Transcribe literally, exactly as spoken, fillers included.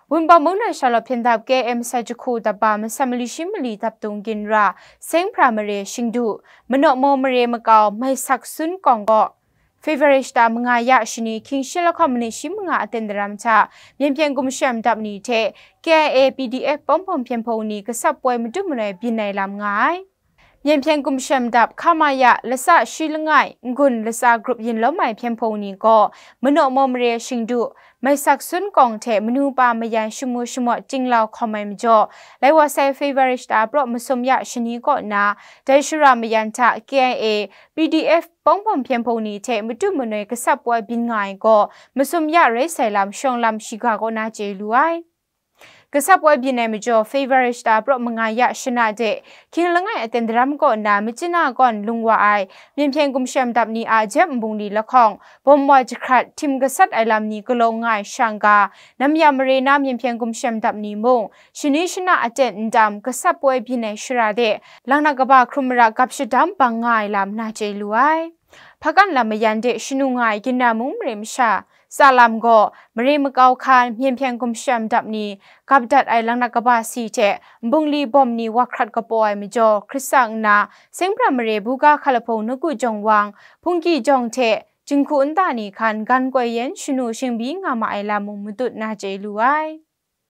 Wunpawng mung na shalawp hpyen dap K M sa jahku dap ba masam mali shi mali dap dung ginra, Seng Hpra mare shingdu, Manaw Maw mare makau Maisak Sun Kawng gaw, February shata manga ya shani hkying shi lahkawng minit shi manga aten daram hta, Myen Hpyen Gumshem dap ni hte K I A P D F Pawng Hpawng Hpyen Hpung ni kasap poi madu manoi byin ai lam nga ai. Myen Hpyen Gumshem dap Khamaya latsa shi langai n-gun latsa grup yin lawm ai Hpyen Hpung ni gaw, Manaw Maw mare shingdu, Maisak Sun Kawng hte manu pa mayan shamu shamawt tinglau hkawm ai majaw, lai wa sai February shata praw masum ya shani kaw na, dai shara mayan hta K I A, P D F Pawng Hpawng Hpyen Hpung ni hte madu manoi kasap poi byin nga ai gaw, masum ya rai sai lam shawng lam shiga kaw na chye lu ai. Kasap poi byin ai majaw, February shata praw manga ya shana de, hkying langai aten daram kaw na Machina Kawn lung wa ai, Myen Hpyen Gumshem dap ni a jep nbungli lahkawng, bawm wa jahkrat, htim gasat ai lam ni galaw nga ai shang ga, Namya mare na Myen Hpyen Gumshem dap ni mung, shani shana aten ndam kasap poi byin ai shara de, lang na kaba hkrum mara gap shadam bang nga ai lam na chye lu ai. Hpakan lam mayan de shanu nga ai Ginna mung mare masha, tsa lam gaw, mare makau hkan, Myen Hpyen Gumshem dap ni, gap dat ai lang na kaba si hte, nbungli bawm ni wa hkrat kapaw ai majaw, hkrit sa nna, Seng Hpra mare buga hkalahpung Naku Jawng Wang, Hpungki Jawng hte, Jinghku Nta ni hkan gan koi yen shanu shingbyi nga ma ai lam mung matut na chye lu ai.